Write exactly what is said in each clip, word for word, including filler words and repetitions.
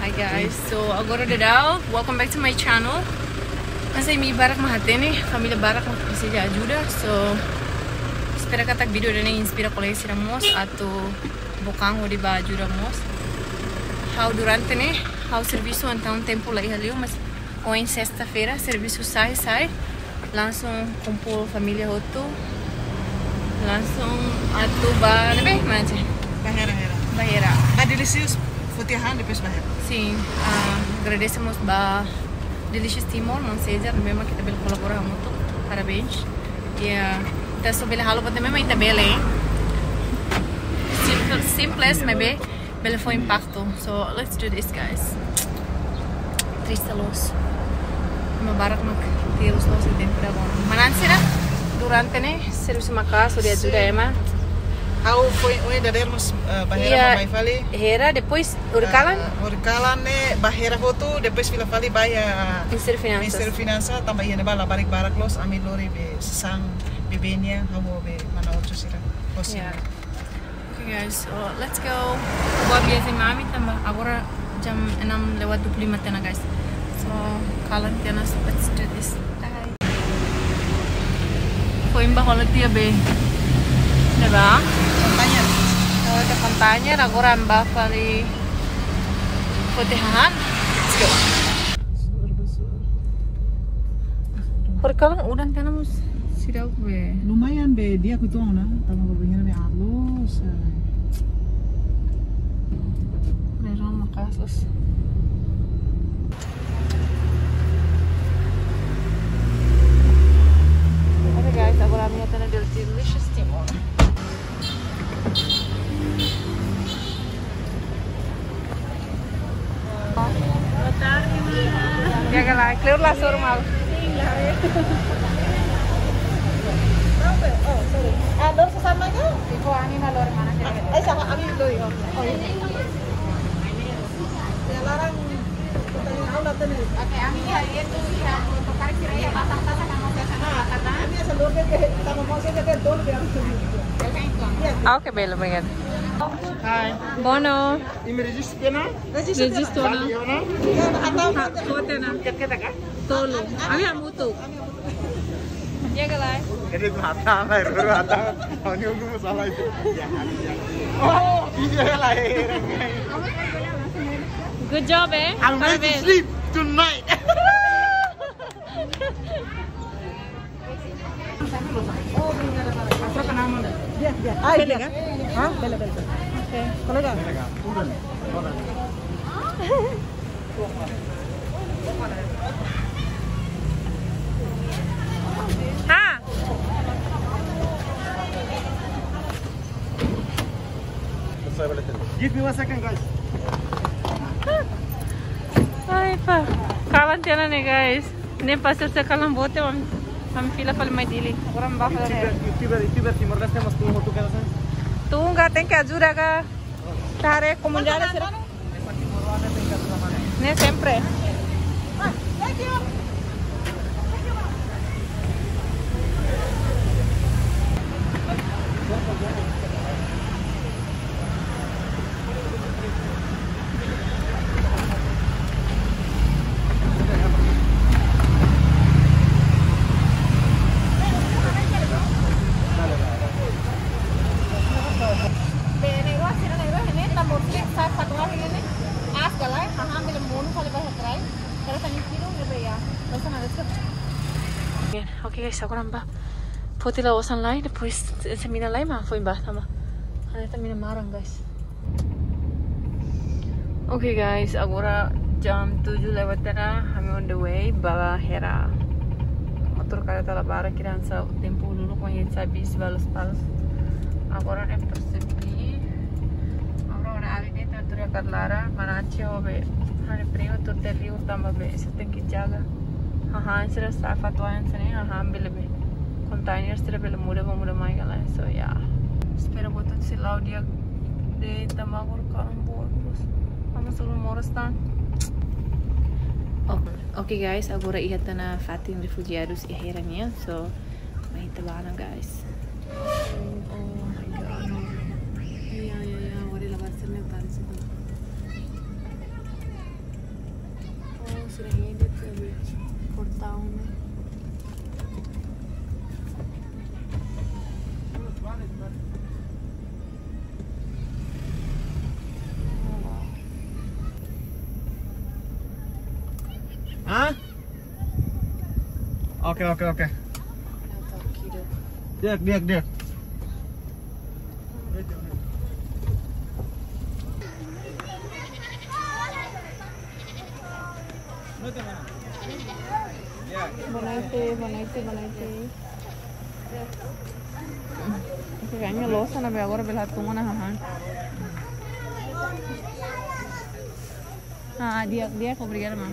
Hi guys, so agora daudaun, welcome back to my channel. Hanesan imi barak mak hatene, família barak mak presiza ajuda. So, espera katak vídeo ida-ne'e inspira kolega sira mós atu book an hodi bá ajuda mós. Ha'u durante ne'e, ha'u servisu entaun tempu la iha liu, mas ohin sesta-feira, servisu sai, sai. Langsung kumpul família hotu. Langsung atu bá ne'ebé, mana, Cé? Bá hera, hera. Bá hera. Bá Delicious foti hahán, depois bá hera. Sin, ah, agradese mós ba Delicious Timor, maun César, ne'ebé mak ita bele kolabora hamutuk. Parabéns. Ya, ita só bele halo buat ne'ebé mak ita bele, eh. Simple, simples, maibé bele fó impaktu. So, let's do this, guys. Triste loos. Ema barak mak terus loos iha tempu ida agora. Mana sira, durante ne'e, servisu maka'as, hodi ajuda ema. Ha'u foin, ohin dadeer mós, eh, bá hera, ya, mai fali. Hera, depois, horikalan? Eh, horikalan ne'e, bá hera hotu, depois fila fali bá iha Ministériu Finansas. Ministériu Finansas, tanba iha ne'ebá labarik barak loos, ami lori be sasán bebé nian, ha'u ho be mana ocho sira. Osin. Ya. Oke guys, so let's go. Bá viajen mai ami tanba agora jam enam lewat dua puluh lima tiha ona, guys. So, kalan tiha ona, so let's do this. Bye. Foin bá hola tiha be ne'ebá? Container. Oh, iha container, agora ami bá fali foti hahán. Let's go. Horikalan udan tiha ona mós seidauk be. Lumayan be di'ak uitoan ona, tanba bá hera be aat loos. Rerama kasus. Oke guys, agora ami iha tiha ona Delicious Timor. Boa tarde, mana. Ya, que la, kleur la sor mal. Oh, sorry. Ah, dor sasán ka? Iko ami mak lori mana, kira-kira. Eh, sama ami lori. Oh, iya. Ya, laran. Oke, ami ya, itu ya, untuk kari kira ya, pasang-pasang sama saya sana, karena. Ami asal dor de, sama mau saya de, dor de. Ya, kayak itu. Iya. Ah, oke, bele, obrigada. Hi. Bono. Imi rejistu tiha ona? Rejistu ona. Tiha ona? Ha, tiha ona. Ket-ket ka? Tolu. Ami hamutuk. Ya, galai. Ede tu hata, mai ruru hata. Ini aku masalah itu. Oh, iya lah, eh. Good job, eh. I'm going to sleep tonight. Bele ka? Hah? Bele, bele. Oke. Kolega. Ha? Give me one second, guys. Ai, pá. Kalan tiha ona ne'e, guys. Ne'e pasir se kalan boot, ami, ami fila fali mai Dili. Orang ba fali. YouTuber, YouTuber, YouTuber Timor-Leste mós tun hotu ka, sa? Tun ka, tenke ajuda ka. Tare komunidade sira. Ne'e sempre. Be ne'e rua, sira ne'e rua, ne'e tambor sik sa fatuan ne'e, as galai, hahán bele monu fali ba iha trai. Kalau tanya kilo, ya, be ya. Oke, oke, guys, agora ami bá foti la'o osan lai, depois semina lai mak foin bá tanba. Ha'u-nia ita mina maran, guys. Oke, guys, agora jam tujuh lewat tiha ona, ami on the way bá Hera. Motór kareta la barak, kira hanesan tempu uluk mak ita sei bis ba Lospalos. Agora ne'e persepi. Agora ora ali ne'e tutorial kat lara, mana Aceh ho be. Ha'u-nia prima tuur tiha liur tanba be. Tenke jaga. Hahán sira sa fatuan sini, hahán bele be. Container sira bele muda, ba muda mai ka lae. So, ya. Espera buat hotu sei la'o di'ak de'it tanba agora kalan boot terus. Vamos a moras tan. Oke, oke, guys, agora iha tiha ona fatin refujiadus iha Hera nian. So, mai ita bá ona, guys. Oh my God. Ya, ya, ya, agora ela vai ser metade, se tá. Hah? Oke, oke, oke. Di'ak, di'ak, di'ak. Boa noite, boa noite, boa noite. Oke, kayaknya losa na be agora bele hatún ona hahán. Ah, di'ak, di'ak, obrigada, ma.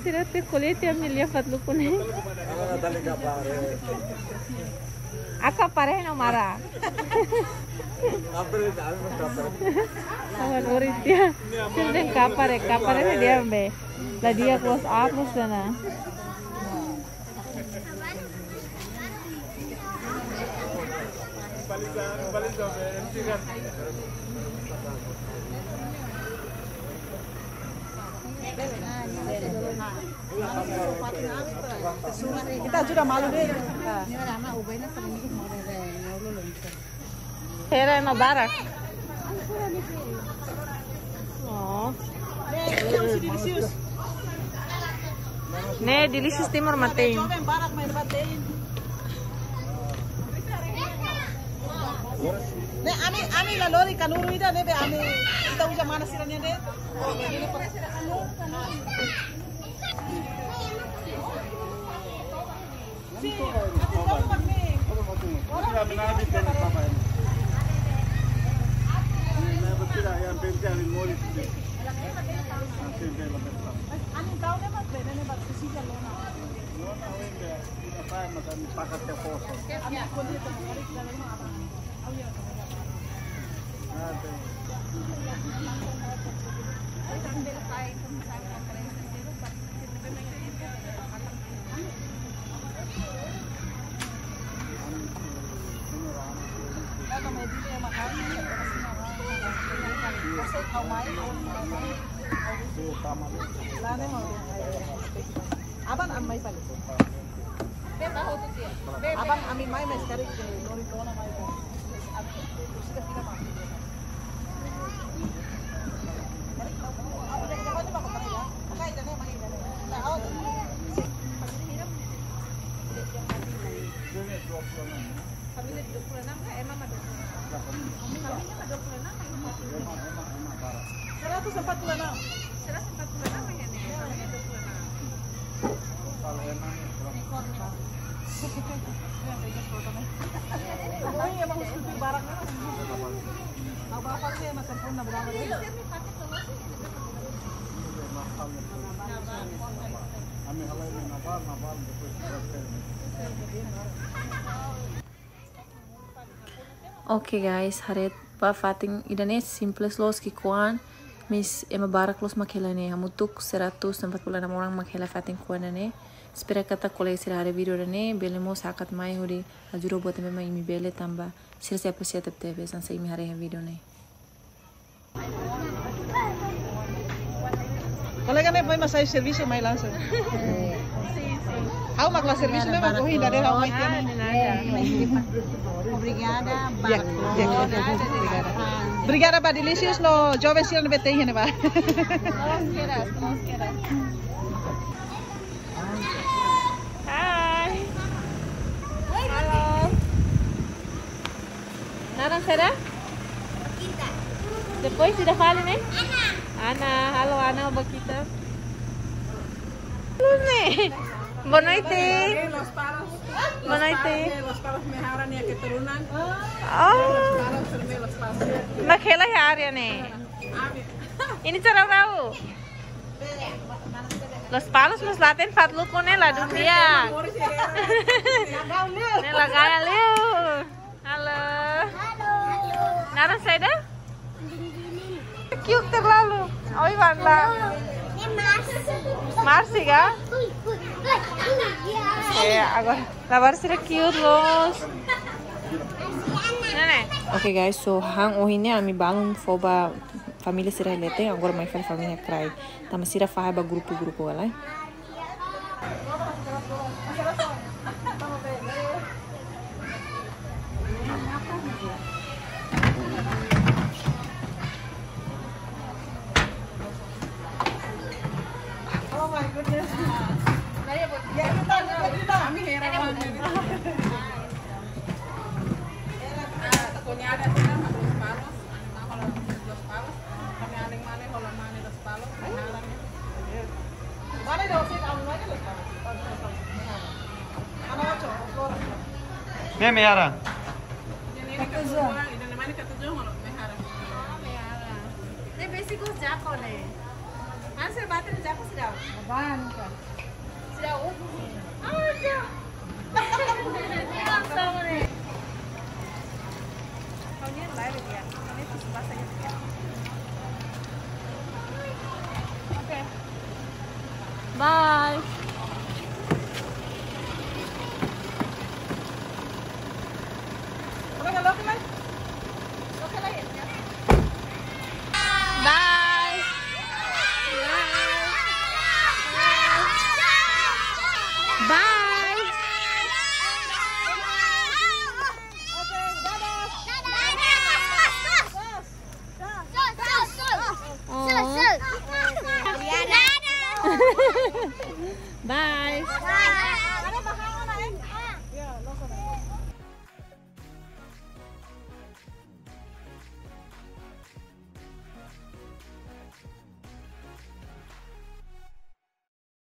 Sira-nia kolete ami lia fatuk ne'e. Aka pare no mara. Awan ori tiha. Sira-nia kapare, kapare ne'e di'ak be. La di'ak, los apus sana. Ita ajuda malu de'it. Ah. Hera ema barak. Oh. Ne'e Delicious Timor matein. Ne'e ami, ami la lori kanuru ida ne'ebé ami ita uza mana sira-nian de'it. Aban ami mai fali. Aban ami mai, mais karik ke lori tona mai. Família de dua puluh enam ka? Ema mak dua puluh enam. Família mak dua puluh enam ka? Seratus empat puluh enam. Seratus empat puluh enam ya, ne'e? Família dua puluh enam. Ekor, ekor. Oi, ema husu barak, ne'e? Au ba apa sih, ema sempurna berapa, ya? Ami halai ne'e Naval, Naval, depois. Oke guys, haree ba fatin ida-ne'e simples loos ki'ikoan, mais ema barak loos mak hela ne'e, hamutuk seratus empat puluh enam orang mak hela fatin ki'ikoan ne'e. Espera katak kolega sira haree vídeo ida-ne'e, bele mós hakat mai hodi ajuda buat ne'ebé mak imi bele tanba sira sei apresia tebetebes hanesan imi haree vídeo ne'e. Kolega ne'e foin mak sai servisu mai langsung. Ha'u mak la servisu ne'e mak ohin dadeer ha'u mai tiha ne'e. Obrigada, ba. Ya, ya, ya. Obrigada. Obrigada ba Delicious no joven sira ne'ebé tein iha ne'ebá. Nos quedas, nos quedas. Hai. Halo. Naran saida? Kita. Depois ida fali ne'e? Ana. Ana, halo Ana, ba kita. Halo ne'e. Boa noite. Boa noite. Los Palos, Mehara nia keturunan. Oh. Los Palos, Los Palos. Mak hela iha área ne'e. Ami. Ini cara tahu. Los Palos mós la hatene fatuk ne'e la dún di'ak. Ne'e la gaya liu. Halo. Halo. Naran saida? Cute terlalu. Oi, Wanda. Ini Marsi. Marsi ka? Ui, ui, ui, ui, ya. Ya, agora. Labarik sira cute loos. Ne'e ne'e. Oke guys, so han ohin ne'e ami balun fó ba família sira leten, agora mai fali família kraik. Tanba sira fahe ba grupu-grupu ka lae. Eh, Mehara. Katujua. Ida-ne'e mak katujua, malu, Mehara. Ah, Mehara. Ne'e besik gosta jako ne'e. Hanesan baterai jako seidauk. Abang ka. Seidauk. Ah, ya. Kau ni live dia. Kau ni tuh bahasa yang